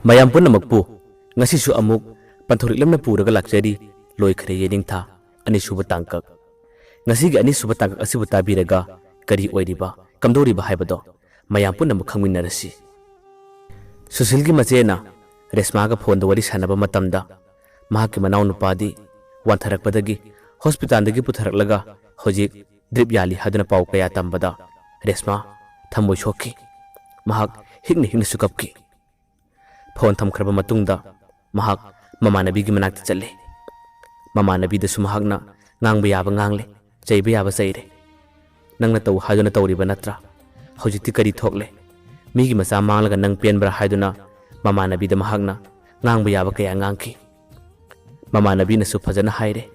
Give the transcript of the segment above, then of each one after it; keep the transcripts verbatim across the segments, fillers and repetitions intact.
ꯃꯌꯥꯝ ꯄꯨꯝꯅꯃꯛꯄꯨ ꯉꯁꯤꯁꯨ ꯑꯃꯨꯛ ꯄꯟꯊꯧꯔꯤꯛꯂꯝꯅ ꯄꯨꯔꯒ ꯂꯥꯛꯆꯔꯤ ꯂꯣꯏꯈ꯭ꯔꯦ ꯌꯦꯅꯤꯡꯊꯥ ꯑꯅꯤꯁꯨꯕ ꯇꯥꯡꯀꯛ꯫ ꯉꯁꯤꯒꯤ ꯑꯅꯤꯁꯨꯕ ꯇꯥꯡꯀꯛ ꯑꯁꯤꯕꯨ ꯇꯥꯕꯤꯔꯒ ꯀꯔꯤ ꯑꯣꯏꯔꯤꯕ, ꯀꯝꯗꯧꯔꯤꯕ ꯍꯥꯏꯕꯗꯣ ꯃꯌꯥꯝ ꯄꯨꯝꯅꯃꯛ ꯈꯪꯃꯤꯟꯅꯔꯁꯤ꯫ ꯁꯨꯁꯤꯜꯒꯤ ꯃꯆꯦꯅ ꯔꯦꯁꯃꯥꯒ ꯐꯣꯟꯗ ꯋꯥꯔꯤ ꯁꯥꯟꯅꯕ ꯃꯇꯝꯗ ꯃꯍꯥꯛꯀꯤ ꯃꯅꯥꯎꯅꯨꯄꯥꯗꯤ ꯋꯥꯟꯊꯔꯛꯄꯗꯒꯤ ꯍꯣꯁꯄꯤꯇꯥꯜꯗꯒꯤ ꯄꯨꯊꯔꯛꯂꯒ ꯍꯧꯖꯤꯛ ꯗ꯭ꯔꯤꯞ ꯌꯥꯜꯂꯤ ꯍꯥꯏꯗꯨꯅ ꯄꯥꯎ ꯀꯌꯥ ꯇꯝꯕꯗ ꯔꯦꯁꯃꯥ ꯊꯃꯣꯏ ꯁꯣꯛꯈꯤ꯫ ꯃꯍꯥꯛ ꯍꯤꯛꯅ ꯍꯤꯛꯅꯁꯨ ꯀꯞꯈꯤ꯫ ꯐꯣꯟ ꯊꯝꯈ꯭ꯔꯕ ꯃꯇꯨꯡꯗ ꯃꯍꯥꯛ ꯃꯃꯥꯟꯅꯕꯤꯒꯤ ꯃꯅꯥꯛꯇ ꯆꯠꯂꯦ꯫ ꯃꯃꯥꯟꯅꯕꯤꯗꯁꯨ ꯃꯍꯥꯛꯅ ꯉꯥꯡꯕ ꯌꯥꯕ ꯉꯥꯡꯂꯦ, ꯆꯩꯕ ꯌꯥꯕ ꯆꯩꯔꯦ꯫ "ꯅꯪꯅ ꯇꯧ ꯍꯥꯏꯗꯨꯅ ꯇꯧꯔꯤꯕ ꯅꯠꯇ꯭ꯔꯥ? ꯍꯧꯖꯤꯛꯇꯤ ꯀꯔꯤ ꯊꯣꯛꯂꯦ? ꯃꯤꯒꯤ ꯃꯆꯥ ꯃꯥꯡꯂꯒ ꯅꯪ ꯄꯦꯟꯕ꯭ꯔꯥ?" ꯍꯥꯏꯗꯨꯅ ꯃꯃꯥꯟꯅꯕꯤꯗ ꯃꯍꯥꯛꯅ ꯉꯥꯡꯕ ꯌꯥꯕ ꯀꯌꯥ ꯉꯥꯡꯈꯤ꯫ ꯃꯃꯥꯟꯅꯕꯤꯅꯁꯨ ꯐꯖꯅ ꯍꯥꯏꯔꯦ,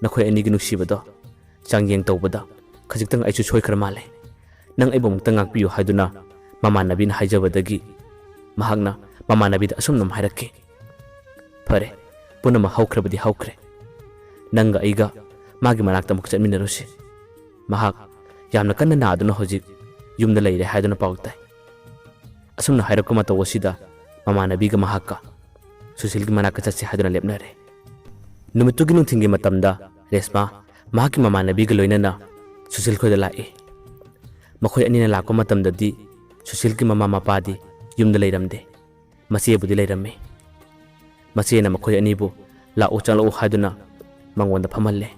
"ꯅꯈꯣꯏ ꯑꯅꯤꯒꯤ ꯅꯨꯡꯁꯤꯕꯗꯣ ꯆꯥꯡꯌꯦꯡ ꯇꯧꯕꯗ ꯈꯖꯤꯛꯇꯪ ꯑꯩꯁꯨ ꯁꯣꯏꯈ꯭ꯔ ꯃꯥꯜꯂꯦ꯫ ꯅꯪ ꯑꯩꯕꯨ ꯑꯃꯨꯛꯇ ꯉꯥꯛꯄꯤꯌꯨ" ꯍꯥꯏꯗꯨꯅ ꯃꯃꯥꯟꯅꯕꯤꯅ ꯍꯥꯏꯖꯕꯗꯒꯤ ꯃꯍꯥꯛꯅ ꯃꯃꯥꯟꯅꯕꯤꯗ ꯑꯁꯨꯝꯅ ꯍꯥꯏꯔꯛꯈꯤ, "ꯐꯔꯦ, ꯄꯨꯝꯅꯃꯛ ꯍꯧꯈ꯭ꯔꯕꯗꯤ ꯍꯧꯈ꯭ꯔꯦ꯫ ꯅꯪꯒ ꯑꯩꯒ ꯃꯥꯒꯤ ꯃꯅꯥꯛꯇ ꯑꯃꯨꯛ ꯆꯠꯃꯤꯟꯅꯔꯨꯁꯤ꯫ ꯃꯍꯥꯛ ꯌꯥꯝꯅ ꯀꯟꯅ ꯅꯥꯗꯨꯅ ꯍꯧꯖꯤꯛ ꯌꯨꯝꯗ ꯂꯩꯔꯦ ꯍꯥꯏꯗꯨꯅ ꯄꯥꯎ ꯇꯥꯏ"꯫ ꯑꯁꯨꯝꯅ ꯍꯥꯏꯔꯛꯄ ꯃꯇꯧ ꯑꯁꯤꯗ ꯃꯃꯥꯟꯅꯕꯤꯒ ꯃꯍꯥꯛꯀ ꯁꯨꯁꯤꯜꯒꯤ ꯃꯅꯥꯛꯇ ꯆꯠꯁꯤ ꯍꯥꯏꯗꯨꯅ ꯂꯦꯞꯅꯔꯦ꯫ ꯅꯨꯃꯤꯠꯇꯨꯒꯤ ꯅꯨꯡꯊꯤꯜꯒꯤ ꯃꯇꯝꯗ ꯔꯦꯁꯃꯥ ꯃꯍꯥꯛꯀꯤ ꯃꯃꯥꯟꯅꯕꯤꯒ ꯂꯣꯏꯅꯅ ꯁꯨꯁꯤꯜ ꯈꯣꯏꯗ ꯂꯥꯛꯏ꯫ ꯃꯈꯣꯏ ꯑꯅꯤꯅ ꯂꯥꯛꯄ ꯃꯇꯝꯗꯗꯤ ꯁꯨꯁꯤꯜꯒꯤ ꯃꯃꯥ ꯃꯄꯥꯗꯤ ꯌꯨꯝꯗ ꯂꯩꯔꯝꯗꯦ꯫ ꯃꯆꯦꯕꯨꯗꯤ ꯂꯩꯔꯝꯃꯤ꯫ ꯃꯆꯦꯅ ꯃꯈꯣꯏ ꯑꯅꯤꯕꯨ "ꯂꯥꯛꯎ, ꯆꯪꯂꯛꯎ" ꯍꯥꯏꯗꯨꯅ ꯃꯉꯣꯟꯗ ꯐꯝꯍꯜꯂꯦ꯫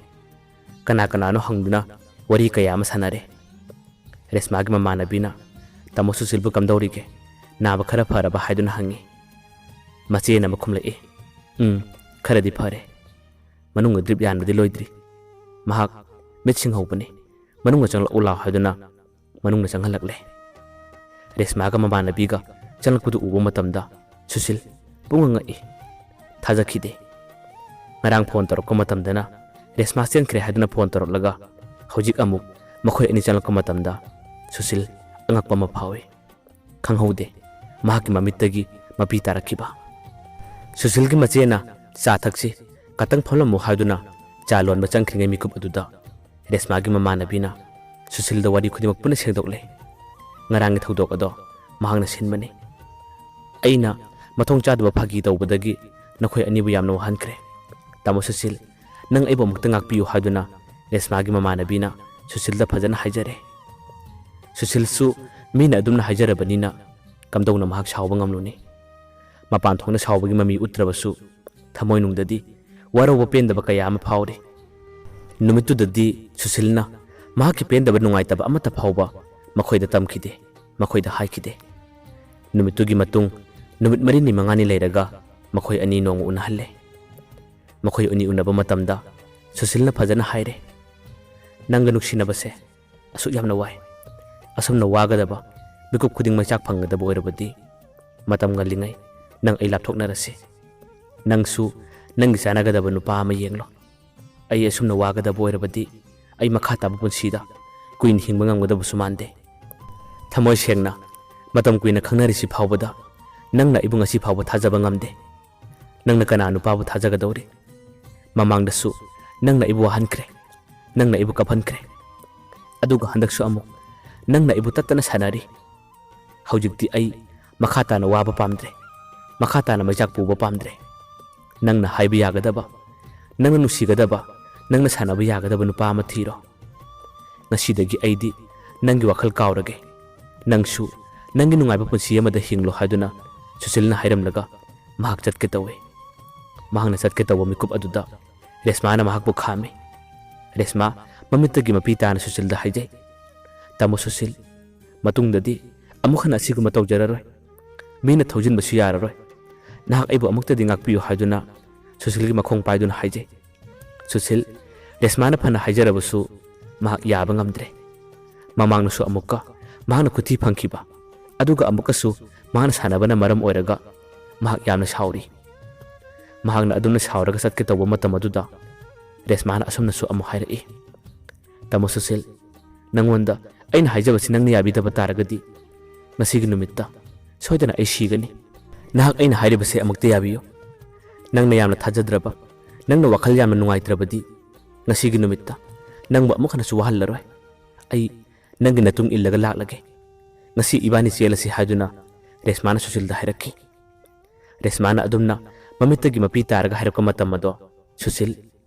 ꯀꯅꯥ ꯀꯅꯥꯅꯣ ꯍꯪꯗꯨꯅ ꯋꯥꯔꯤ ꯀꯌꯥ ꯑꯃ ꯁꯥꯟꯅꯔꯦ꯫ ꯔꯦꯁꯃꯥꯒꯤ ꯃꯃꯥꯟꯅꯕꯤꯅ "ꯇꯥꯃꯣ ꯁꯨꯁꯤꯜꯕꯨ ꯀꯝꯗꯧꯔꯤꯒꯦ? ꯅꯥꯕ ꯈꯔ ꯐꯔꯕ?" ꯍꯥꯏꯗꯨꯅ ꯍꯪꯉꯤ꯫ ꯃꯆꯦꯅ ꯑꯃ ꯈꯨꯝꯂꯛꯏ, "ꯎꯝ, ꯈꯔꯗꯤ ꯐꯔꯦ꯫ ꯃꯅꯨꯡꯗ ꯗ꯭ꯔꯤꯞ ꯌꯥꯟꯕꯗꯤ ꯂꯣꯏꯗ꯭ꯔꯤ꯫ ꯃꯍꯥꯛ ꯃꯤꯠ ꯁꯤꯡꯍꯧꯕꯅꯤ꯫ ꯃꯅꯨꯡꯗ ꯆꯪꯂꯛꯎ ꯂꯥꯎ" ꯍꯥꯏꯗꯨꯅ ꯃꯅꯨꯡꯗ ꯆꯪꯍꯜꯂꯛꯂꯦ꯫ ꯔꯦꯁꯃꯥꯒ ꯃꯃꯥꯟꯅꯕꯤꯒ ꯆꯪꯂꯛꯄꯗꯨ ꯎꯕ ꯃꯇꯝꯗ ꯁꯨꯁꯤꯜ ꯄꯨꯡꯉꯛ ꯉꯛꯏ꯫ ꯊꯥꯖꯈꯤꯗꯦ꯫ ꯉꯔꯥꯡ ꯐꯣꯟ ꯇꯧꯔꯛꯄ ꯃꯇꯝꯗꯅ ꯔꯦꯁꯃꯥ ꯆꯦꯟꯈ꯭ꯔꯦ ꯍꯥꯏꯗꯨꯅ ꯐꯣꯟ ꯇꯧꯔꯛꯂꯒ ꯍꯧꯖꯤꯛ ꯑꯃꯨꯛ ꯃꯈꯣꯏ ꯑꯅꯤ ꯆꯪꯂꯛꯄ ꯃꯇꯝꯗ ꯁꯨꯁꯤꯜ ꯑꯉꯛꯄ ꯑꯃ ꯐꯥꯎꯏ꯫ ꯈꯪꯍꯧꯗꯦ ꯃꯍꯥꯛꯀꯤ ꯃꯃꯤꯠꯇꯒꯤ ꯃꯄꯤ ꯇꯥꯔꯛꯈꯤꯕ꯫ ꯁꯨꯁꯤꯜꯒꯤ ꯃꯆꯦꯅ "ꯆꯥ ꯊꯛꯁꯤ, ꯉꯥꯛꯇꯪ ꯐꯝꯂꯝꯃꯨ" ꯍꯥꯏꯗꯨꯅ ꯆꯥ ꯂꯣꯟꯕ ꯆꯪꯈ꯭ꯔꯤꯉꯩ ꯃꯤꯀꯨꯞ ꯑꯗꯨꯗ ꯔꯦꯁꯃꯥꯒꯤ ꯃꯃꯥꯟꯅꯕꯤꯅ ꯁꯨꯁꯤꯜꯗ ꯋꯥꯔꯤ ꯈꯨꯗꯤꯡꯃꯛ ꯄꯨꯟꯅ ꯁꯦꯡꯗꯣꯛꯂꯦ꯫ ꯉꯔꯥꯡꯒꯤ ꯊꯧꯗꯣꯛ ꯑꯗꯣ ꯃꯍꯥꯛꯅ ꯁꯤꯟꯕꯅꯤ꯫ ꯑꯩꯅ ꯃꯊꯣꯡ ꯆꯥꯗꯕ ꯐꯥꯒꯤ ꯇꯧꯕꯗꯒꯤ ꯅꯈꯣꯏ ꯑꯅꯤꯕꯨ ꯌꯥꯝꯅ ꯋꯥꯍꯟꯈ꯭ꯔꯦ꯫ ꯇꯥꯃꯣ ꯁꯨꯁꯤꯜ, ꯅꯪ ꯑꯩꯕꯨ ꯑꯃꯨꯛꯇ ꯉꯥꯛꯄꯤꯌꯨ" ꯍꯥꯏꯗꯨꯅ ꯔꯦꯁꯃꯥꯒꯤ ꯃꯃꯥꯟꯅꯕꯤꯅ ꯁꯨꯁꯤꯜꯗ ꯐꯖꯅ ꯍꯥꯏꯖꯔꯦ꯫ ꯁꯨꯁꯤꯜꯁꯨ ꯃꯤꯅ ꯑꯗꯨꯝꯅ ꯍꯥꯏꯖꯔꯕꯅꯤꯅ ꯀꯝꯗꯧꯅ ꯃꯍꯥꯛ ꯁꯥꯎꯕ ꯉꯝꯂꯨꯅꯤ? ꯃꯄꯥꯟ ꯊꯣꯛꯅ ꯁꯥꯎꯕꯒꯤ ꯃꯃꯤ ꯎꯠꯇ꯭ꯔꯕꯁꯨ ꯊꯃꯣꯏꯅꯨꯡꯗꯗꯤ ꯋꯥꯔꯧꯕ ꯄꯦꯟꯗꯕ ꯀꯌꯥ ꯑꯃ ꯐꯥꯎꯔꯤ꯫ ꯅꯨꯃꯤꯠꯇꯨꯗꯗꯤ ꯁꯨꯁꯤꯜꯅ ꯃꯍꯥꯛꯀꯤ ꯄꯦꯟꯗꯕ ꯅꯨꯡꯉꯥꯏꯇꯕ ꯑꯃꯠꯇ ꯐꯥꯎꯕ ꯃꯈꯣꯏꯗ ꯇꯝꯈꯤꯗꯦ, ꯃꯈꯣꯏꯗ ꯍꯥꯏꯈꯤꯗꯦ꯫ ꯅꯨꯃꯤꯠꯇꯨꯒꯤ ꯃꯇꯨꯡ ꯅꯨꯃꯤꯠ ꯃꯔꯤꯅꯤ ꯃꯉꯥꯅꯤ ꯂꯩꯔꯒ ꯃꯈꯣꯏ ꯑꯅꯤ ꯅꯣꯡꯃ ꯎꯅꯍꯜꯂꯦ꯫ ꯃꯈꯣꯏ ꯑꯅꯤ ꯎꯅꯕ ꯃꯇꯝꯗ ꯁꯨꯁꯤꯜꯅ ꯐꯖꯅ ꯍꯥꯏꯔꯦ, "ꯅꯪꯒ ꯅꯨꯡꯁꯤꯅꯕꯁꯦ ꯑꯁꯨꯛ ꯌꯥꯝꯅ ꯋꯥꯏ꯫ ꯑꯁꯨꯝꯅ ꯋꯥꯒꯗꯕ, ꯃꯤꯀꯨꯞ ꯈꯨꯗꯤꯡ ꯃꯩꯆꯥꯛ ꯐꯪꯒꯗꯕ ꯑꯣꯏꯔꯕꯗꯤ ꯃꯇꯝ ꯉꯜꯂꯤꯉꯩ ꯅꯪ ꯑꯩ ꯂꯥꯞꯊꯣꯛꯅꯔꯁꯤ꯫ ꯅꯪꯁꯨ ꯅꯪꯒꯤ ꯆꯥꯟꯅꯒꯗꯕ ꯅꯨꯄꯥ ꯑꯃ ꯌꯦꯡꯂꯣ꯫ ꯑꯩ ꯑꯁꯨꯝꯅ ꯋꯥꯒꯗꯕ ꯑꯣꯏꯔꯕꯗꯤ ꯑꯩ ꯃꯈꯥ ꯇꯥꯕ ꯄꯨꯟꯁꯤꯗ ꯀꯨꯏꯅ ꯍꯤꯡꯕ ꯉꯝꯒꯗꯕꯁꯨ ꯃꯥꯟꯗꯦ꯫ ꯊꯃꯣꯏ ꯁꯦꯡꯅ ꯃꯇꯝ ꯀꯨꯏꯅ ꯈꯪꯅꯔꯤꯁꯤ ꯐꯥꯎꯕꯗ ꯅꯪꯅ ꯑꯩꯕꯨ ꯉꯁꯤ ꯐꯥꯎꯕ ꯊꯥꯖꯕ ꯉꯝꯗꯦ꯫ ꯅꯪꯅ ꯀꯅꯥ ꯅꯨꯄꯥꯕꯨ ꯊꯥꯖꯒꯗꯧꯔꯤ? ꯃꯃꯥꯡꯗꯁꯨ ꯅꯪꯅ ꯑꯩꯕꯨ ꯋꯥꯍꯟꯈ꯭ꯔꯦ, ꯅꯪꯅ ꯑꯩꯕꯨ ꯀꯞꯍꯟꯈ꯭ꯔꯦ꯫ ꯑꯗꯨꯒ ꯍꯟꯗꯛꯁꯨ ꯑꯃꯨꯛ ꯅꯪꯅ ꯑꯩꯕꯨ ꯇꯠꯇꯅ ꯁꯥꯟꯅꯔꯤ꯫ ꯍꯧꯖꯤꯛꯇꯤ ꯑꯩ ꯃꯈꯥ ꯇꯥꯅ ꯋꯥꯕ ꯄꯥꯝꯗ꯭ꯔꯦ, ꯃꯈꯥ ꯇꯥꯅ ꯃꯩꯆꯥꯛ ꯄꯨꯕ ꯄꯥꯝꯗ꯭ꯔꯦ꯫ ꯅꯪꯅ ꯍꯥꯏꯕ ꯌꯥꯒꯗꯕ, ꯅꯪꯅ ꯅꯨꯡꯁꯤꯒꯗꯕ, ꯅꯪꯅ ꯁꯥꯟꯅꯕ ꯌꯥꯒꯗꯕ ꯅꯨꯄꯥ ꯑꯃ ꯊꯤꯔꯣ꯫ ꯉꯁꯤꯗꯒꯤ ꯑꯩꯗꯤ ꯅꯪꯒꯤ ꯋꯥꯈꯜ ꯀꯥꯎꯔꯒꯦ꯫ ꯅꯪꯁꯨ ꯅꯪꯒꯤ ꯅꯨꯡꯉꯥꯏꯕ ꯄꯨꯟꯁꯤ ꯑꯃꯗ ꯍꯤꯡꯂꯣ" ꯍꯥꯏꯗꯨꯅ ꯁꯨꯁꯤꯜꯅ ꯍꯥꯏꯔꯝꯂꯒ ꯃꯍꯥꯛ ꯆꯠꯀꯦ ꯇꯧꯏ꯫ ꯃꯍꯥꯛꯅ ꯆꯠꯀꯦ ꯇꯧꯕ ꯃꯤꯀꯨꯞ ꯑꯗꯨꯗ ꯔꯦꯁꯃꯥꯅ ꯃꯍꯥꯛꯄꯨ ꯈꯥꯝꯃꯤ꯫ ꯔꯦꯁꯃꯥ ꯃꯃꯤꯠꯇꯒꯤ ꯃꯄꯤ ꯇꯥꯅ ꯁꯨꯁꯤꯜꯗ ꯍꯥꯏꯖꯩ, "ꯇꯥꯃꯣ ꯁꯨꯁꯤꯜ, ꯃꯇꯨꯡꯗꯗꯤ ꯑꯃꯨꯛ ꯍꯟꯅ ꯑꯁꯤꯒꯨꯝꯕ ꯇꯧꯖꯔꯔꯣꯏ꯫ ꯃꯤꯅ ꯊꯧꯖꯤꯟꯕꯁꯨ ꯌꯥꯔꯔꯣꯏ꯫ ꯅꯍꯥꯛ ꯑꯩꯕꯨ ꯑꯃꯨꯛꯇꯗꯤ ꯉꯥꯛꯄꯤꯌꯨ" ꯍꯥꯏꯗꯨꯅ ꯁꯨꯁꯤꯜꯒꯤ ꯃꯈꯣꯡ ꯄꯥꯏꯗꯨꯅ ꯍꯥꯏꯖꯩ꯫ ꯁꯨꯁꯤꯜ, ꯔꯦꯁꯃꯥꯅ ꯐꯅ ꯍꯥꯏꯖꯔꯕꯁꯨ ꯃꯍꯥꯛ ꯌꯥꯕ ꯉꯝꯗ꯭ꯔꯦ꯫ ꯃꯃꯥꯡꯗꯁꯨ ꯑꯃꯨꯛꯀ ꯃꯍꯥꯛꯅ ꯈꯨꯠꯊꯤ ꯐꯪꯈꯤꯕ, ꯑꯗꯨꯒ ꯑꯃꯨꯛꯀꯁꯨ ꯃꯍꯥꯛꯅ ꯁꯥꯟꯅꯕꯅ ꯃꯔꯝ ꯑꯣꯏꯔꯒ ꯃꯍꯥꯛ ꯌꯥꯝꯅ ꯁꯥꯎꯔꯤ꯫ ꯃꯍꯥꯛꯅ ꯑꯗꯨꯝꯅ ꯁꯥꯎꯔꯒ ꯆꯠꯀꯦ ꯇꯧꯕ ꯃꯇꯝ ꯑꯗꯨꯗ ꯔꯦꯁꯃꯥꯅ ꯑꯁꯨꯝꯅꯁꯨ ꯑꯃꯨꯛ ꯍꯥꯏꯔꯛꯏ, "ꯇꯥꯃꯣ ꯁꯨꯁꯤꯜ, ꯅꯪꯉꯣꯟꯗ ꯑꯩꯅ ꯍꯥꯏꯖꯕꯁꯤ ꯅꯪꯅ ꯌꯥꯕꯤꯗꯕ ꯇꯥꯔꯒꯗꯤ ꯉꯁꯤꯒꯤ ꯅꯨꯃꯤꯠꯇ ꯁꯣꯏꯗꯅ ꯑꯩ ꯁꯤꯒꯅꯤ꯫ ꯅꯍꯥꯛ ꯑꯩꯅ ꯍꯥꯏꯔꯤꯕꯁꯦ ꯑꯃꯨꯛꯇ ꯌꯥꯕꯤꯌꯨ꯫ ꯅꯪꯅ ꯌꯥꯝꯅ ꯊꯥꯖꯗ꯭ꯔꯕ, ꯅꯪꯅ ꯋꯥꯈꯜ ꯌꯥꯝꯅ ꯅꯨꯡꯉꯥꯏꯇ꯭ꯔꯕꯗꯤ ꯉꯁꯤꯒꯤ ꯅꯨꯃꯤꯠꯇ ꯅꯪꯕꯨ ꯑꯃꯨꯛ ꯍꯟꯅꯁꯨ ꯋꯥꯍꯜꯂꯔꯣꯏ꯫ ꯑꯩ ꯅꯪꯒꯤ ꯅꯇꯨꯡ ꯏꯜꯂꯒ ꯂꯥꯛꯂꯒꯦ꯫ ꯉꯁꯤ ꯏꯕꯥꯅꯤ ꯆꯦꯜꯂꯁꯤ" ꯍꯥꯏꯗꯨꯅ ꯔꯦꯁꯃꯥꯅ ꯁꯨꯁꯤꯜꯗ ꯍꯥꯏꯔꯛꯈꯤ꯫ ꯔꯦꯁꯃꯥꯅ ꯑꯗꯨꯝꯅ ꯃꯃꯤꯠꯇꯒꯤ ꯃꯄꯤ ꯇꯥꯔꯒ ꯍꯥꯏꯔꯛꯄ ꯃꯇꯝ ꯑꯗꯣ ꯁꯨꯁꯤꯜ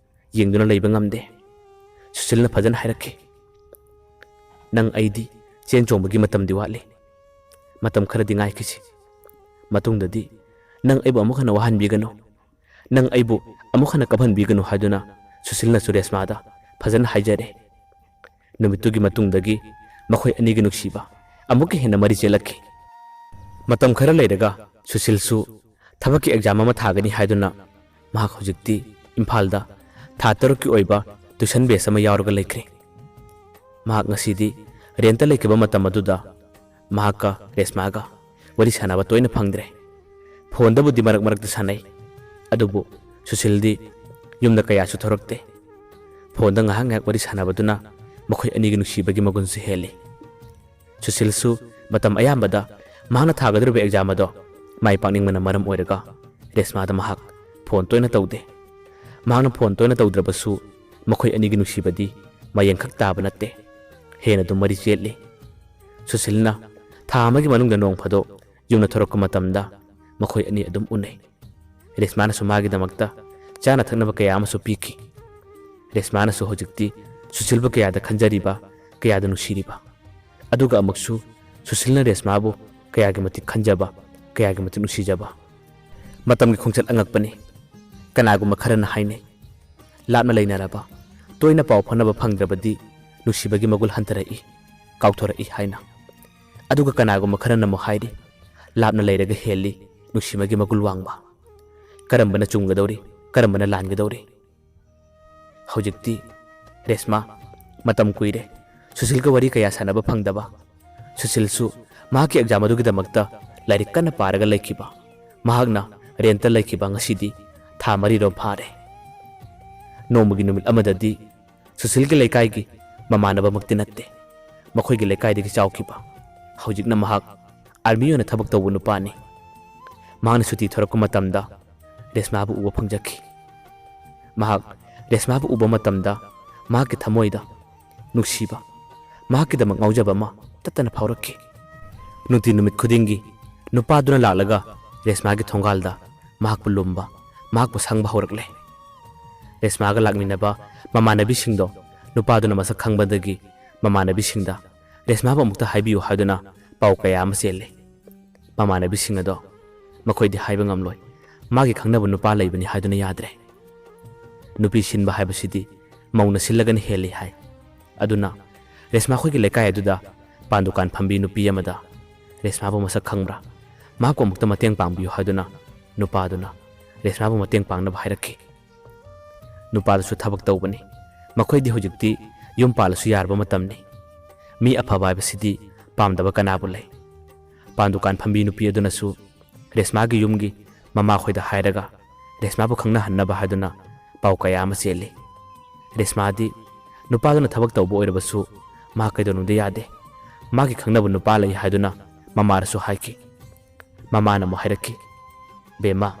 ꯌꯦꯡꯗꯨꯅ ꯂꯩꯕ ꯉꯝꯗꯦ꯫ ꯁꯨꯁꯤꯜꯅ ꯐꯖꯅ ꯍꯥꯏꯔꯛꯈꯤ, "ꯅꯪ ꯑꯩꯗꯤ ꯆꯦꯟ ꯆꯣꯡꯕꯒꯤ ꯃꯇꯝꯗꯤ ꯋꯥꯠꯂꯤ꯫ ꯃꯇꯝ ꯈꯔꯗꯤ ꯉꯥꯏꯈꯤꯁꯤ꯫ ꯃꯇꯨꯡꯗꯗꯤ ꯅꯪ ꯑꯩꯕꯨ ꯑꯃꯨꯛ ꯍꯟꯅ ꯋꯥꯍꯟꯕꯤꯒꯅꯨ꯫ ꯅꯪ ꯑꯩꯕꯨ ꯑꯃꯨꯛ ꯍꯟꯅ ꯀꯞꯍꯟꯕꯤꯒꯅꯨ" ꯍꯥꯏꯗꯨꯅ ꯁꯨꯁꯤꯜꯅꯁꯨ ꯔꯦꯁꯃꯥꯗ ꯐꯖꯅ ꯍꯥꯏꯖꯔꯦ꯫ ꯅꯨꯃꯤꯠꯇꯨꯒꯤ ꯃꯇꯨꯡꯗꯒꯤ ꯃꯈꯣꯏ ꯑꯅꯤꯒꯤ ꯅꯨꯡꯁꯤꯕ ꯑꯃꯨꯛꯀ ꯍꯦꯟꯅ ꯃꯔꯤ ꯆꯦꯜꯂꯛꯈꯤ꯫ ꯃꯇꯝ ꯈꯔ ꯂꯩꯔꯒ ꯁꯨꯁꯤꯜꯁꯨ ꯊꯕꯛꯀꯤ ꯑꯦꯛꯖꯥꯝ ꯑꯃ ꯊꯥꯒꯅꯤ ꯍꯥꯏꯗꯨꯅ ꯃꯍꯥꯛ ꯍꯧꯖꯤꯛꯇꯤ ꯏꯝꯐꯥꯜꯗ ꯊꯥ ꯇꯔꯨꯛꯀꯤ ꯑꯣꯏꯕ ꯇ꯭ꯌꯨꯁꯟ ꯕꯦꯆ ꯑꯃ ꯌꯥꯎꯔꯒ ꯂꯩꯈ꯭ꯔꯦ꯫ ꯃꯍꯥꯛ ꯉꯁꯤꯗꯤ ꯔꯦꯟꯇ ꯂꯩꯈꯤꯕ ꯃꯇꯝ ꯑꯗꯨꯗ ꯃꯍꯥꯛꯀ ꯔꯦꯁꯃꯥꯒ ꯋꯥꯔꯤ ꯁꯥꯟꯅꯕ ꯇꯣꯏꯅ ꯐꯪꯗ꯭ꯔꯦ꯫ ꯐꯣꯟꯗꯕꯨꯗꯤ ꯃꯔꯛ ꯃꯔꯛꯇ ꯁꯥꯟꯅꯩ, ꯑꯗꯨꯕꯨ ꯁꯨꯁꯤꯜꯗꯤ ꯌꯨꯝꯗ ꯀꯌꯥꯁꯨ ꯊꯣꯔꯛꯇꯦ꯫ ꯐꯣꯟꯗ ꯉꯥꯏꯍꯥꯛ ꯉꯥꯏꯍꯥꯛ ꯋꯥꯔꯤ ꯁꯥꯟꯅꯕꯗꯨꯅ ꯃꯈꯣꯏ ꯑꯅꯤꯒꯤ ꯅꯨꯡꯁꯤꯕꯒꯤ ꯃꯒꯨꯟꯁꯨ ꯍꯦꯜꯂꯤ꯫ ꯁꯨꯁꯤꯜꯁꯨ ꯃꯇꯝ ꯑꯌꯥꯝꯕꯗ ꯃꯍꯥꯛꯅ ꯊꯥꯒꯗꯧꯔꯤꯕ ꯑꯦꯛꯖꯥꯝ ꯑꯗꯣ ꯃꯥꯏ ꯄꯥꯛꯅꯤꯡꯕꯅ ꯃꯔꯝ ꯑꯣꯏꯔꯒ ꯔꯦꯁꯃꯥꯗ ꯃꯍꯥꯛ ꯐꯣꯟ ꯇꯣꯏꯅ ꯇꯧꯗꯦ꯫ ꯃꯍꯥꯛꯅ ꯐꯣꯟ ꯇꯣꯏꯅ ꯇꯧꯗ꯭ꯔꯕꯁꯨ ꯃꯈꯣꯏ ꯑꯅꯤꯒꯤ ꯅꯨꯡꯁꯤꯕꯗꯤ ꯃꯌꯦꯡꯈꯛ ꯇꯥꯕ ꯅꯠꯇꯦ, ꯍꯦꯟꯅ ꯑꯗꯨꯝ ꯃꯔꯤ ꯆꯦꯠꯂꯤ꯫ ꯁꯨꯁꯤꯜꯅ ꯊꯥ ꯑꯃꯒꯤ ꯃꯅꯨꯡꯗ ꯅꯣꯡ ꯐꯥꯗꯣꯛ ꯌꯨꯝꯗ ꯊꯣꯔꯛꯄ ꯃꯇꯝꯗ ꯃꯈꯣꯏ ꯑꯅꯤ ꯑꯗꯨꯝ ꯎꯅꯩ꯫ ꯔꯦꯁꯃꯥꯅꯁꯨ ꯃꯥꯒꯤꯗꯃꯛꯇ ꯆꯥꯅ ꯊꯛꯅꯕ ꯀꯌꯥ ꯑꯃꯁꯨ ꯄꯤꯈꯤ꯫ ꯔꯦꯁꯃꯥꯅꯁꯨ ꯍꯧꯖꯤꯛꯇꯤ ꯁꯨꯁꯤꯜꯕꯨ ꯀꯌꯥꯗ ꯈꯟꯖꯔꯤꯕ, ꯀꯌꯥꯗ ꯅꯨꯡꯁꯤꯔꯤꯕ, ꯑꯗꯨꯒ ꯑꯃꯨꯛꯁꯨ ꯁꯨꯁꯤꯜꯅ ꯔꯦꯁꯃꯥꯕꯨ ꯀꯌꯥꯒꯤ ꯃꯇꯤꯛ ꯈꯟꯖꯕ, ꯀꯌꯥꯒꯤ ꯃꯇꯤꯛ ꯅꯨꯡꯁꯤꯖꯕ꯫ ꯃꯇꯝꯒꯤ ꯈꯣꯡꯆꯠ ꯑꯉꯛꯄꯅꯤ꯫ ꯀꯅꯥꯒꯨꯝꯕ ꯈꯔꯅ ꯍꯥꯏꯅꯩ, ꯂꯥꯞꯅ ꯂꯩꯅꯔꯕ, ꯇꯣꯏꯅ ꯄꯥꯎ ꯐꯥꯎꯅꯕ ꯐꯪꯗ꯭ꯔꯕꯗꯤ ꯅꯨꯡꯁꯤꯕꯒꯤ ꯃꯒꯨꯜ ꯍꯟꯊꯔꯛꯏ, ꯀꯥꯎꯊꯣꯔꯛꯏ ꯍꯥꯏꯅ꯫ ꯑꯗꯨꯒ ꯀꯅꯥꯒꯨꯝꯕ ꯈꯔꯅ ꯑꯃꯨꯛ ꯍꯥꯏꯔꯤ, ꯂꯥꯞꯅ ꯂꯩꯔꯒ ꯍꯦꯜꯂꯤ ꯅꯨꯡꯁꯤꯕꯒꯤ ꯃꯒꯨꯜ ꯋꯥꯡꯕ꯫ ꯀꯔꯝꯕꯅ ꯆꯨꯝꯒꯗꯧꯔꯤ, ꯀꯔꯝꯕꯅ ꯂꯥꯟꯒꯗꯧꯔꯤ? ꯍꯧꯖꯤꯛꯇꯤ ꯔꯦꯁꯃꯥ ꯃꯇꯝ ꯀꯨꯏꯔꯦ ꯁꯨꯁꯤꯜꯒ ꯋꯥꯔꯤ ꯀꯌꯥ ꯁꯥꯟꯅꯕ ꯐꯪꯗꯕ꯫ ꯁꯨꯁꯤꯜꯁꯨ ꯃꯍꯥꯛꯀꯤ ꯑꯦꯛꯖꯥꯝ ꯑꯗꯨꯒꯤꯗꯃꯛꯇ ꯂꯥꯏꯔꯤꯛ ꯀꯟꯅ ꯄꯥꯔꯒ ꯂꯩꯈꯤꯕ꯫ ꯃꯍꯥꯛꯅ ꯔꯦꯟꯇ ꯂꯩꯈꯤꯕ ꯉꯁꯤꯗꯤ ꯊꯥ ꯃꯔꯤꯔꯣꯝ ꯐꯥꯔꯦ꯫ ꯅꯣꯡꯃꯒꯤ ꯅꯨꯃꯤꯠ ꯑꯃꯗꯗꯤ ꯁꯨꯁꯤꯜꯒꯤ ꯂꯩꯀꯥꯏꯒꯤ ꯃꯃꯥꯟꯅꯕꯃꯛꯇꯤ ꯅꯠꯇꯦ, ꯃꯈꯣꯏꯒꯤ ꯂꯩꯀꯥꯏꯗꯒꯤ ꯆꯥꯎꯈꯤꯕ꯫ ꯍꯧꯖꯤꯛꯅ ꯃꯍꯥꯛ ꯑꯥꯔꯃꯤ ꯑꯣꯏꯅ ꯊꯕꯛ ꯇꯧꯕ ꯅꯨꯄꯥꯅꯤ꯫ ꯃꯍꯥꯛꯅ ꯁꯨꯇꯤ ꯊꯣꯔꯛꯄ ꯃꯇꯝꯗ ꯔꯦꯁꯃꯥꯕꯨ ꯎꯕ ꯐꯪꯖꯈꯤ꯫ ꯃꯍꯥꯛ ꯔꯦꯁꯃꯥꯕꯨ ꯎꯕ ꯃꯇꯝꯗ ꯃꯍꯥꯛꯀꯤ ꯊꯃꯣꯏꯗ ꯅꯨꯡꯁꯤꯕ, ꯃꯍꯥꯛꯀꯤꯗꯃꯛ ꯉꯥꯎꯖꯕ ꯑꯃ ꯇꯠꯇꯅ ꯐꯥꯎꯔꯛꯈꯤ꯫ ꯅꯨꯡꯇꯤ ꯅꯨꯃꯤꯠ ꯈꯨꯗꯤꯡꯒꯤ ꯅꯨꯄꯥꯗꯨꯅ ꯂꯥꯛꯂꯒ ꯔꯦꯁꯃꯥꯒꯤ ꯊꯣꯡꯒꯥꯜꯗ ꯃꯍꯥꯛꯄꯨ ꯂꯨꯝꯕ, ꯃꯍꯥꯛꯄꯨ ꯁꯪꯕ ꯍꯧꯔꯛꯂꯦ꯫ ꯔꯦꯁꯃꯥꯒ ꯂꯥꯛꯃꯤꯟꯅꯕ ꯃꯃꯥꯟꯅꯕꯤꯁꯤꯡꯗꯣ ꯅꯨꯄꯥꯗꯨꯅ ꯃꯁꯛ ꯈꯪꯕꯗꯒꯤ ꯃꯃꯥꯟꯅꯕꯤꯁꯤꯡꯗ ꯔꯦꯁꯃꯥꯕꯨ ꯑꯃꯨꯛꯇ ꯍꯥꯏꯕꯤꯌꯨ ꯍꯥꯏꯗꯨꯅ ꯄꯥꯎ ꯀꯌꯥ ꯑꯃ ꯆꯦꯜꯂꯦ꯫ ꯃꯃꯥꯟꯅꯕꯤꯁꯤꯡ ꯑꯗꯣ ꯃꯈꯣꯏꯗꯤ ꯍꯥꯏꯕ ꯉꯝꯂꯣꯏ꯫ ꯃꯥꯒꯤ ꯈꯪꯅꯕ ꯅꯨꯄꯥ ꯂꯩꯕꯅꯤ ꯍꯥꯏꯗꯨꯅ ꯌꯥꯗ꯭ꯔꯦ꯫ ꯅꯨꯄꯤ ꯁꯤꯟꯕ ꯍꯥꯏꯕꯁꯤꯗꯤ ꯃꯧꯅ ꯁꯤꯜꯂꯒꯅ ꯍꯦꯜꯂꯤ ꯍꯥꯏ꯫ ꯑꯗꯨꯅ ꯔꯦꯁꯃꯥ ꯈꯣꯏꯒꯤ ꯂꯩꯀꯥꯏ ꯑꯗꯨꯗ ꯄꯥꯟ ꯗꯨꯀꯥꯟ ꯐꯝꯕꯤ ꯅꯨꯄꯤ ꯑꯃꯗ ꯔꯦꯁꯃꯥꯕꯨ ꯃꯁꯛ ꯈꯪꯕ꯭ꯔꯥ? ꯃꯍꯥꯛꯄꯨ ꯑꯃꯨꯛꯇ ꯃꯇꯦꯡ ꯄꯥꯡꯕꯤꯌꯨ ꯍꯥꯏꯗꯨꯅ ꯅꯨꯄꯥꯗꯨꯅ ꯔꯦꯁꯃꯥꯕꯨ ꯃꯇꯦꯡ ꯄꯥꯡꯅꯕ ꯍꯥꯏꯔꯛꯈꯤ꯫ ꯅꯨꯄꯥꯗꯨꯁꯨ ꯊꯕꯛ ꯇꯧꯕꯅꯤ꯫ ꯃꯈꯣꯏꯗꯤ ꯍꯧꯖꯤꯛꯇꯤ ꯌꯨꯝ ꯄꯥꯜꯂꯁꯨ ꯌꯥꯔꯕ ꯃꯇꯝꯅꯤ꯫ ꯃꯤ ꯑꯐꯕ ꯍꯥꯏꯕꯁꯤꯗꯤ ꯄꯥꯝꯗꯕ ꯀꯅꯥꯕꯨ ꯂꯩ? ꯄꯥꯟ ꯗꯨꯀꯥꯟ ꯐꯝꯕꯤ ꯅꯨꯄꯤ ꯑꯗꯨꯅꯁꯨ ꯔꯦꯁꯃꯥꯒꯤ ꯌꯨꯝꯒꯤ ꯃꯃꯥꯈꯣꯏꯗ ꯍꯥꯏꯔꯒ ꯔꯦꯁꯃꯥꯕꯨ ꯈꯪꯅꯍꯟꯅꯕ ꯍꯥꯏꯗꯨꯅ ꯄꯥꯎ ꯀꯌꯥ ꯑꯃ ꯆꯦꯜꯂꯤ꯫ ꯔꯦꯁꯃꯥꯗꯤ ꯅꯨꯄꯥꯗꯨꯅ ꯊꯕꯛ ꯇꯧꯕ ꯑꯣꯏꯔꯕꯁꯨ ꯃꯍꯥꯛ ꯀꯩꯗꯧꯅꯨꯡꯗ ꯌꯥꯗꯦ꯫ ꯃꯥꯒꯤ ꯈꯪꯅꯕ ꯅꯨꯄꯥ ꯂꯩ ꯍꯥꯏꯗꯨꯅ ꯃꯃꯥꯗꯁꯨ ꯍꯥꯏꯈꯤ꯫ ꯃꯃꯥꯅ ꯑꯃꯨꯛ ꯍꯥꯏꯔꯛꯈꯤ, "ꯕꯦꯝꯃ,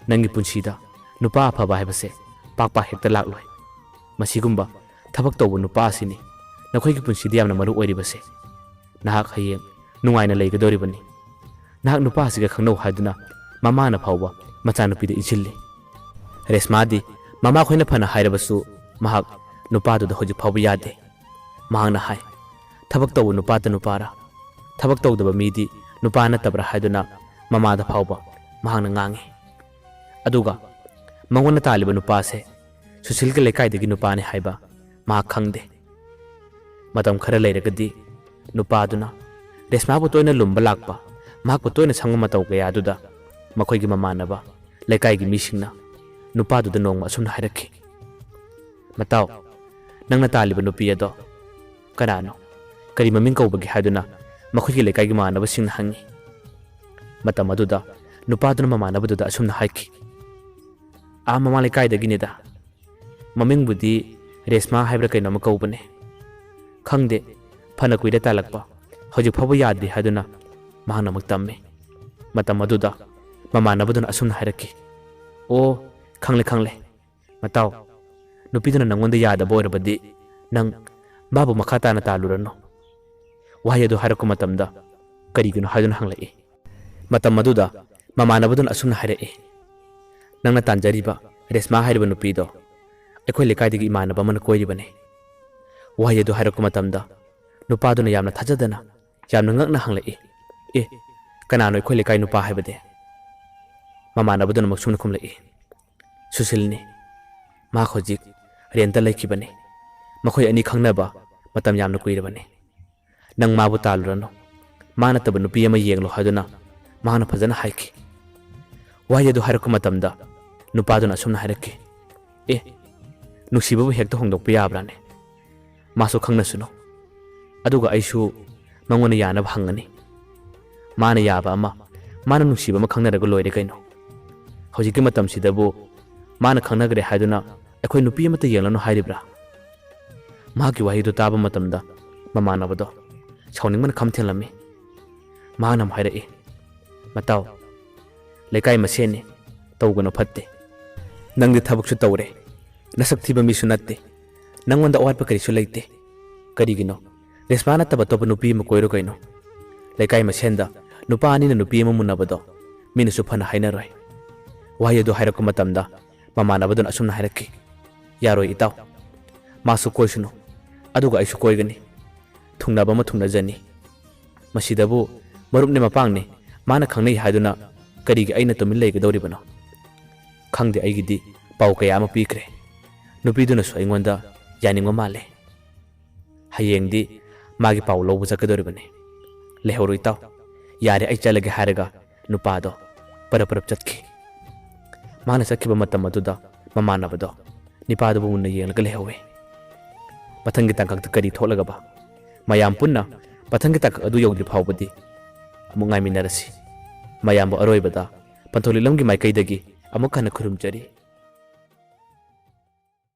ꯅꯪꯒꯤ ꯄꯨꯟꯁꯤꯗ ꯅꯨꯄꯥ ꯑꯐꯕ ꯍꯥꯏꯕꯁꯦ ꯄꯥꯛ ꯄꯥꯛ ꯍꯦꯛꯇ ꯂꯥꯛꯂꯣꯏ꯫ ꯃꯁꯤꯒꯨꯝꯕ ꯊꯕꯛ ꯇꯧꯕ ꯅꯨꯄꯥ ꯑꯁꯤꯅꯤ ꯅꯈꯣꯏꯒꯤ ꯄꯨꯟꯁꯤꯗ ꯌꯥꯝꯅ ꯃꯔꯨ ꯑꯣꯏꯔꯤꯕꯁꯦ꯫ ꯅꯍꯥꯛ ꯍꯌꯦꯡ ꯅꯨꯡꯉꯥꯏꯅ ꯂꯩꯒꯗꯧꯔꯤꯕꯅꯤ꯫ ꯅꯍꯥꯛ ꯅꯨꯄꯥ ꯑꯁꯤꯒ ꯈꯪꯅꯧ" ꯍꯥꯏꯗꯨꯅ ꯃꯃꯥꯅ ꯐꯥꯎꯕ ꯃꯆꯥꯅꯨꯄꯤꯗ ꯏꯟꯁꯤꯜꯂꯤ꯫ ꯔꯦꯁꯃꯥꯗꯤ ꯃꯃꯥꯈꯣꯏꯅ ꯐꯅ ꯍꯥꯏꯔꯕꯁꯨ ꯃꯍꯥꯛ ꯅꯨꯄꯥꯗꯨꯗ ꯍꯧꯖꯤꯛ ꯐꯥꯎꯕ ꯌꯥꯗꯦ꯫ ꯃꯍꯥꯛꯅ ꯍꯥꯏ, "ꯊꯕꯛ ꯇꯧꯕ ꯅꯨꯄꯥꯇ ꯅꯨꯄꯥꯔꯥ? ꯊꯕꯛ ꯇꯧꯗꯕ ꯃꯤꯗꯤ ꯅꯨꯄꯥ ꯅꯠꯇꯕ꯭ꯔꯥ?" ꯍꯥꯏꯗꯨꯅ ꯃꯃꯥꯗ ꯐꯥꯎꯕ ꯃꯍꯥꯛꯅ ꯉꯥꯡꯉꯤ꯫ ꯑꯗꯨꯒ ꯃꯉꯣꯟꯗ ꯇꯥꯜꯂꯤꯕ ꯅꯨꯄꯥꯁꯦ ꯁꯨꯁꯤꯜꯒꯤ ꯂꯩꯀꯥꯏꯗꯒꯤ ꯅꯨꯄꯥꯅꯤ ꯍꯥꯏꯕ ꯃꯍꯥꯛ ꯈꯪꯗꯦ꯫ ꯃꯇꯝ ꯈꯔ ꯂꯩꯔꯒꯗꯤ ꯅꯨꯄꯥꯗꯨꯅ ꯔꯦꯁꯃꯥꯕꯨ ꯇꯣꯏꯅ ꯂꯨꯝꯕ ꯂꯥꯛꯄ, ꯃꯍꯥꯛꯄꯨ ꯇꯣꯏꯅ ꯁꯪꯕ ꯃꯇꯧ ꯀꯌꯥ ꯑꯗꯨꯗ ꯃꯈꯣꯏꯒꯤ ꯃꯃꯥꯟꯅꯕ ꯂꯩꯀꯥꯏꯒꯤ ꯃꯤꯁꯤꯡꯅ ꯅꯨꯄꯥꯗꯨꯗ ꯅꯣꯡꯃ ꯑꯁꯨꯝꯅ ꯍꯥꯏꯔꯛꯈꯤ, "ꯃꯇꯥꯎ, ꯅꯪꯅ ꯇꯥꯜꯂꯤꯕ ꯅꯨꯄꯤ ꯑꯗꯣ ꯀꯅꯥꯅꯣ? ꯀꯔꯤ ꯃꯃꯤꯡ ꯀꯧꯕꯒꯦ?" ꯍꯥꯏꯗꯨꯅ ꯃꯈꯣꯏꯒꯤ ꯂꯩꯀꯥꯏꯒꯤ ꯃꯃꯥꯟꯅꯕꯁꯤꯡꯅ ꯍꯪꯉꯤ꯫ ꯃꯇꯝ ꯑꯗꯨꯗ ꯅꯨꯄꯥꯗꯨꯅ ꯃꯃꯥꯟꯅꯕꯗꯨꯗ ꯑꯁꯨꯝꯅ ꯍꯥꯏꯈꯤ, "ꯑꯥ ꯃꯃꯥ ꯂꯩꯀꯥꯏꯗꯒꯤꯅꯤꯗ꯫ ꯃꯃꯤꯡꯕꯨꯗꯤ ꯔꯦꯁꯃꯥ ꯍꯥꯏꯕ꯭ꯔꯥ ꯀꯩꯅꯣꯝꯃ ꯀꯧꯕꯅꯦ꯫ ꯈꯪꯗꯦ, ꯐꯅ ꯀꯨꯏꯔꯦ ꯇꯥꯜꯂꯛꯄ, ꯍꯧꯖꯤꯛ ꯐꯥꯎꯕ ꯌꯥꯗ꯭ꯔꯤ" ꯍꯥꯏꯗꯨꯅ ꯃꯍꯥꯛꯅ ꯑꯃꯨꯛ ꯇꯝꯃꯤ꯫ ꯃꯇꯝ ꯑꯗꯨꯗ ꯃꯃꯥꯟꯅꯕꯗꯨꯅ ꯑꯁꯨꯝꯅ ꯍꯥꯏꯔꯛꯈꯤ, "ꯑꯣ, ꯈꯪꯂꯦ, ꯈꯪꯂꯦ꯫ ꯃꯇꯥꯎ, ꯅꯨꯄꯤꯗꯨꯅ ꯅꯪꯉꯣꯟꯗ ꯌꯥꯗꯕ ꯑꯣꯏꯔꯕꯗꯤ ꯅꯪ ꯃꯥꯕꯨ ꯃꯈꯥ ꯇꯥꯅ ꯇꯥꯜꯂꯨꯔꯅꯨ"꯫ ꯋꯥꯍꯩ ꯑꯗꯨ ꯍꯥꯏꯔꯛꯄ ꯃꯇꯝꯗ ꯀꯔꯤꯒꯤꯅꯣ ꯍꯥꯏꯗꯨꯅ ꯍꯪꯂꯛꯏ꯫ ꯃꯇꯝ ꯑꯗꯨꯗ ꯃꯃꯥꯟꯅꯕꯗꯨꯅ ꯑꯁꯨꯝꯅ ꯍꯥꯏꯔꯛꯏ, "ꯅꯪꯅ ꯇꯥꯟꯖꯔꯤꯕ ꯔꯦꯁꯃꯥ ꯍꯥꯏꯔꯤꯕ ꯅꯨꯄꯤꯗꯣ ꯑꯩꯈꯣꯏ ꯂꯩꯀꯥꯏꯗꯒꯤ ꯏꯃꯥꯟꯅꯕ ꯑꯃꯅ ꯀꯣꯏꯔꯤꯕꯅꯤ꯫" ꯋꯥꯍꯩ ꯑꯗꯨ ꯍꯥꯏꯔꯛꯄ ꯃꯇꯝꯗ ꯅꯨꯄꯥꯗꯨꯅ ꯌꯥꯝꯅ ꯊꯥꯖꯗꯅ, ꯌꯥꯝꯅ ꯉꯛꯅ ꯍꯪꯂꯛꯏ, "ꯑꯦ, ꯀꯅꯥꯅꯣ ꯑꯩꯈꯣꯏ ꯂꯩꯀꯥꯏ ꯅꯨꯄꯥ ꯍꯥꯏꯕꯗꯤ?" ꯃꯃꯥꯟꯅꯕꯗꯨꯅ ꯑꯃꯨꯛ ꯁꯨꯝꯅ ꯈꯨꯝꯂꯛꯏ, "ꯁꯨꯁꯤꯜꯅꯤ꯫ ꯃꯍꯥꯛ ꯍꯧꯖꯤꯛ ꯔꯦꯟꯇ ꯂꯩꯈꯤꯕꯅꯤ꯫ ꯃꯈꯣꯏ ꯑꯅꯤ ꯈꯪꯅꯕ ꯃꯇꯝ ꯌꯥꯝꯅ ꯀꯨꯏꯔꯕꯅꯤ꯫ ꯅꯪ ꯃꯥꯕꯨ ꯇꯥꯜꯂꯨꯔꯅꯨ꯫ ꯃꯥ ꯅꯠꯇꯕ ꯅꯨꯄꯤ ꯑꯃ ꯌꯦꯡꯂꯣ" ꯍꯥꯏꯗꯨꯅ ꯃꯍꯥꯛꯅ ꯐꯖꯅ ꯍꯥꯏꯈꯤ꯫ ꯋꯥꯍꯩ ꯑꯗꯨ ꯍꯥꯏꯔꯛꯄ ꯃꯇꯝꯗ ꯅꯨꯄꯥꯗꯨꯅ ꯑꯁꯨꯝꯅ ꯍꯥꯏꯔꯛꯈꯤ, "ꯑꯦ, ꯅꯨꯡꯁꯤꯕꯕꯨ ꯍꯦꯛꯇ ꯍꯣꯡꯗꯣꯛꯄ ꯌꯥꯕ꯭ꯔꯥꯅꯦ? ꯃꯥꯁꯨ ꯈꯪꯅꯁꯅꯨ꯫ ꯑꯗꯨꯒ ꯑꯩꯁꯨ ꯃꯉꯣꯟꯗ ꯌꯥꯅꯕ ꯍꯪꯒꯅꯤ꯫ ꯃꯥꯅ ꯌꯥꯕ ꯑꯃ, ꯃꯥꯅ ꯅꯨꯡꯁꯤꯕ ꯑꯃ ꯈꯪꯅꯔꯒ ꯂꯣꯏꯔꯦ ꯀꯩꯅꯣ꯫ ꯍꯧꯖꯤꯛꯀꯤ ꯃꯇꯝꯁꯤꯗꯕꯨ ꯃꯥꯅ ꯈꯪꯅꯈ꯭ꯔꯦ ꯍꯥꯏꯗꯨꯅ ꯑꯩꯈꯣꯏ ꯅꯨꯄꯤ ꯑꯃꯠꯇ ꯌꯦꯡꯂꯅꯨ ꯍꯥꯏꯔꯤꯕ꯭ꯔꯥ?" ꯃꯍꯥꯛꯀꯤ ꯋꯥꯍꯩꯗꯨ ꯇꯥꯕ ꯃꯇꯝꯗ ꯃꯃꯥꯟꯅꯕꯗꯣ ꯁꯥꯎꯅꯤꯡꯕꯅ ꯈꯝ ꯊꯦꯡꯂꯝꯃꯤ꯫ ꯃꯍꯥꯛꯅ ꯑꯃꯨꯛ ꯍꯥꯏꯔꯛꯏ, "ꯃꯇꯥꯎ, ꯂꯩꯀꯥꯏ ꯃꯁꯦꯟꯅꯤ, ꯇꯧꯒꯅꯨ, ꯐꯠꯇꯦ꯫ ꯅꯪꯗꯤ ꯊꯕꯛꯁꯨ ꯇꯧꯔꯦ, ꯅꯁꯛ ꯊꯤꯕ ꯃꯤꯁꯨ ꯅꯠꯇꯦ, ꯅꯪꯉꯣꯟꯗ ꯑꯋꯥꯠꯄ ꯀꯔꯤꯁꯨ ꯂꯩꯇꯦ꯫ ꯀꯔꯤꯒꯤꯅꯣ ꯔꯦꯁꯃꯥ ꯅꯠꯇꯕ ꯑꯇꯣꯞꯄ ꯅꯨꯄꯤ ꯑꯃ ꯀꯣꯏꯔꯣ ꯀꯩꯅꯣ? ꯂꯩꯀꯥꯏ ꯃꯁꯦꯟꯗ ꯅꯨꯄꯥ ꯑꯅꯤꯅ ꯅꯨꯄꯤ ꯑꯃ ꯃꯨꯟꯅꯕꯗꯣ ꯃꯤꯅꯁꯨ ꯐꯅ ꯍꯥꯏꯅꯔꯣꯏ꯫" ꯋꯥꯍꯩ ꯑꯗꯨ ꯍꯥꯏꯔꯛꯄ ꯃꯇꯝꯗ ꯃꯃꯥꯟꯅꯕꯗꯨꯅ ꯑꯁꯨꯝꯅ ꯍꯥꯏꯔꯛꯈꯤ, "ꯌꯥꯔꯣꯏ ꯏꯇꯥꯎ, ꯃꯥꯁꯨ ꯀꯣꯏꯁꯅꯨ, ꯑꯗꯨꯒ ꯑꯩꯁꯨ ꯀꯣꯏꯒꯅꯤ꯫ ꯊꯨꯡꯅꯕ ꯑꯃ ꯊꯨꯡꯅꯖꯅꯤ꯫ ꯃꯁꯤꯗꯕꯨ ꯃꯔꯨꯞꯅꯦ ꯃꯄꯥꯡꯅꯦ, ꯃꯥꯅ ꯈꯪꯅꯩ ꯍꯥꯏꯗꯨꯅ ꯀꯔꯤꯒꯤ ꯑꯩꯅ ꯇꯨꯃꯤꯟ ꯂꯩꯒꯗꯧꯔꯤꯕꯅꯣ? ꯈꯪꯗꯦ, ꯑꯩꯒꯤꯗꯤ ꯄꯥꯎ ꯀꯌꯥ ꯑꯃ ꯄꯤꯈ꯭ꯔꯦ꯫ ꯅꯨꯄꯤꯗꯨꯅꯁꯨ ꯑꯩꯉꯣꯟꯗ ꯌꯥꯅꯤꯡꯕ ꯃꯥꯜꯂꯦ꯫ ꯍꯌꯦꯡꯗꯤ ꯃꯥꯒꯤ ꯄꯥꯎ ꯂꯧꯕ ꯆꯠꯀꯗꯧꯔꯤꯕꯅꯤ꯫ ꯂꯩꯍꯧꯔꯣ ꯏꯇꯥꯎ, ꯌꯥꯔꯦ, ꯑꯩ ꯆꯠꯂꯒꯦ" ꯍꯥꯏꯔꯒ ꯅꯨꯄꯥꯗꯣ ꯄꯔꯞ ꯄꯔꯞ ꯆꯠꯈꯤ꯫ ꯃꯥꯅ ꯆꯠꯈꯤꯕ ꯃꯇꯝ ꯑꯗꯨꯗ ꯃꯃꯥꯟꯅꯕꯗꯣ ꯅꯤꯄꯥꯗꯨꯕꯨ ꯃꯨꯟꯅ ꯌꯦꯡꯂꯒ ꯂꯩꯍꯧꯏ꯫ ꯃꯊꯪꯒꯤ ꯇꯥꯡꯀꯛꯇ ꯀꯔꯤ ꯊꯣꯛꯂꯒꯕ? ꯃꯌꯥꯝ ꯄꯨꯟꯅ ꯃꯊꯪꯒꯤ ꯇꯥꯡꯀꯛ ꯑꯗꯨ ꯌꯧꯗ꯭ꯔꯤ ꯐꯥꯎꯕꯗꯤ ꯑꯃꯨꯛ ꯉꯥꯏꯃꯤꯟꯅꯔꯁꯤ꯫ ꯃꯌꯥꯝꯕꯨ ꯑꯔꯣꯏꯕꯗ ꯄꯟꯊꯧ ꯂꯤꯛꯂꯝꯒꯤ ꯃꯥꯏꯀꯩꯗꯒꯤ ꯑꯃꯨꯛ ꯍꯟꯅ ꯈꯨꯔꯨꯝꯖꯔꯤ꯫